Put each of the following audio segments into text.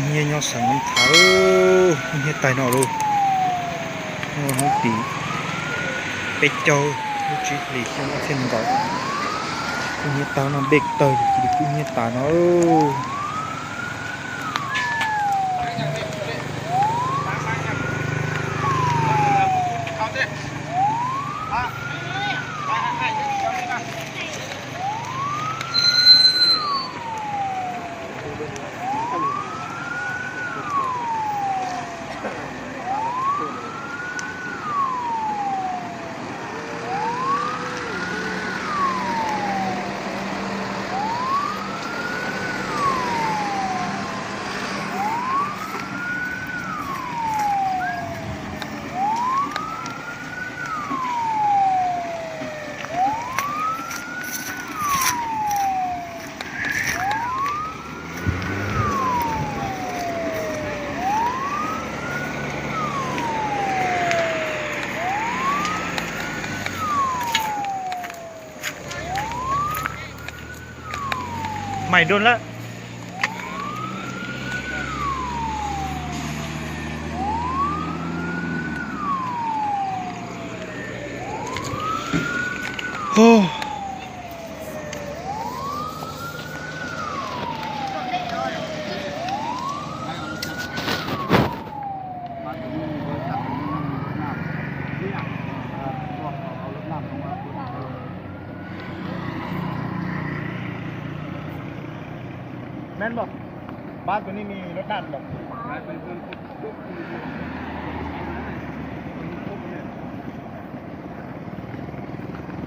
Nyiaj nyob xeev Nab Thav, kub hnyiab tag no lauj. Hnub tim peb caug lub tsib hlis xyoo ob txhiab nees nkaum, kub hnyiab tag no, dej tawg ces cia li kub hnyiab tas no. Mày đôn lắm. Ơ. Mem bos, bab tus ni mi lub daj los.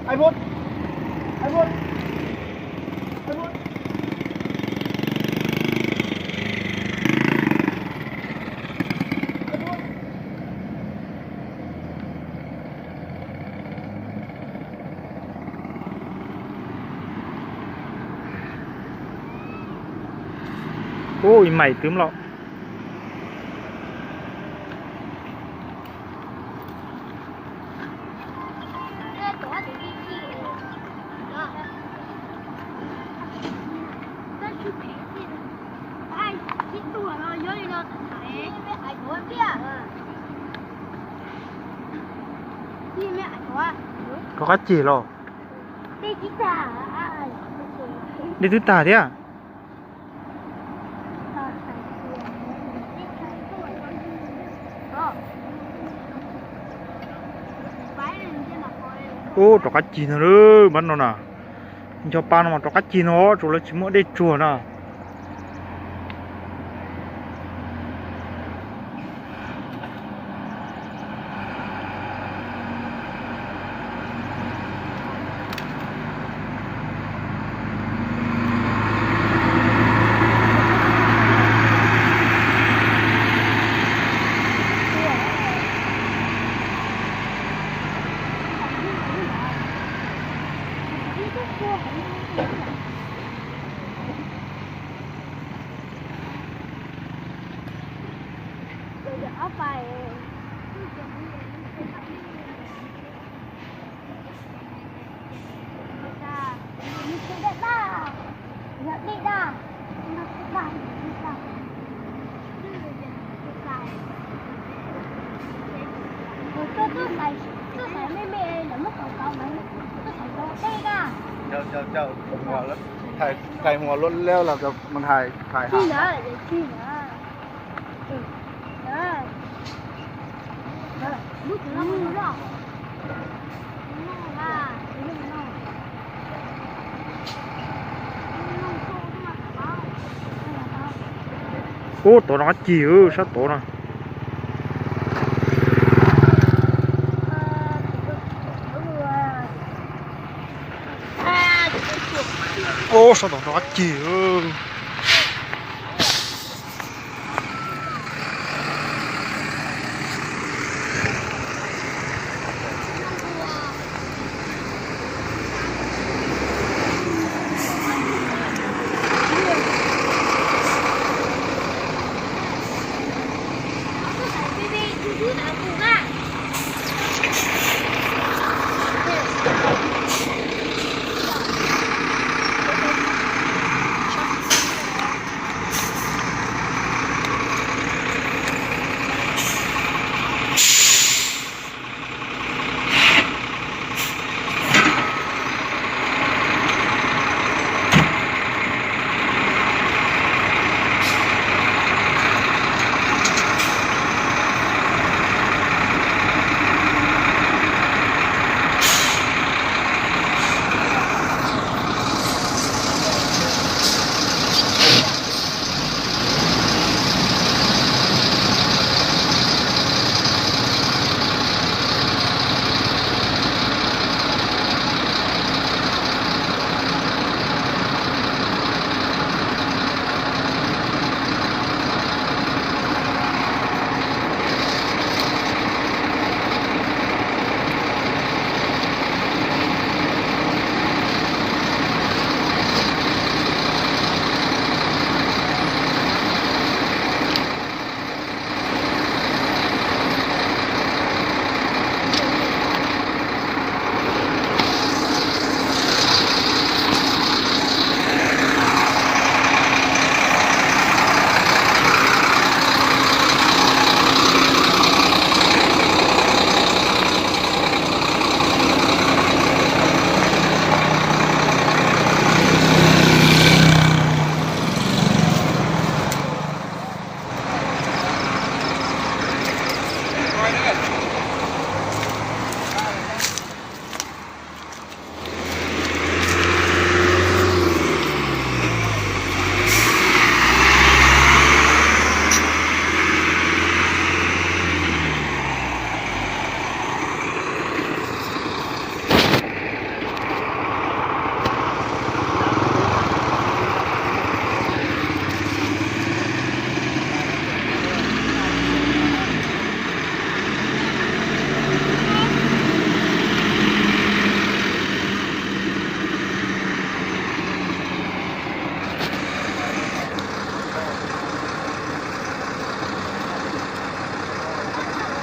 Ai bos, ai bos, ai bos. Ub, ib maim twb los. Rov qab cig los. Dej twb tag thiab. Ub, rov qab cig no lawm, pab no na. Nco pa no mas rov qab cig no, tsuas lawv tsis muaj dej tsuag na. Thais hua lub leb los mas hais, hais hais. Ub, tod rov qab cig, sab tod no. Ub, sab tod rov qab cig.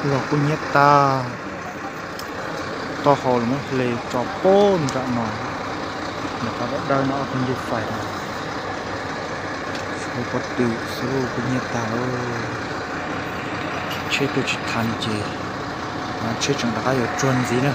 Los kuj nyiab tag, taub hau los muab hle tso pem nram no, nram qab dawb dawb no ob tug ncej fais no. Xub pob tw xub kuj nyiab tag lawm. Tsheb tuaj tsis tau li ces tsheb tseem rov qab yuav tsuag ntxiv na.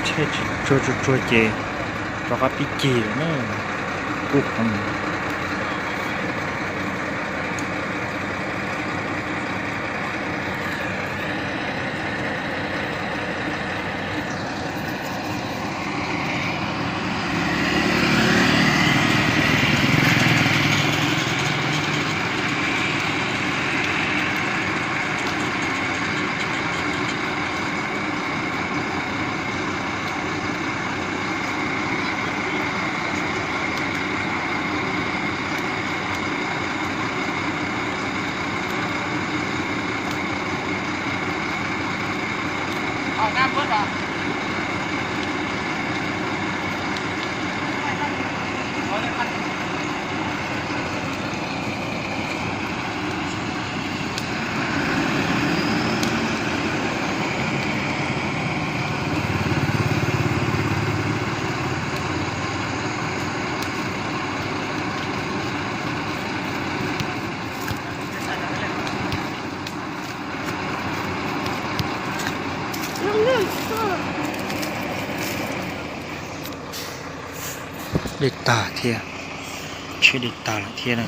Tsheb tsis tsuag tsuag tsuag ces rov qab pib cig lawm na. Kuj poob. Dej tag thiab, tsheb dej tag lawm thiab na.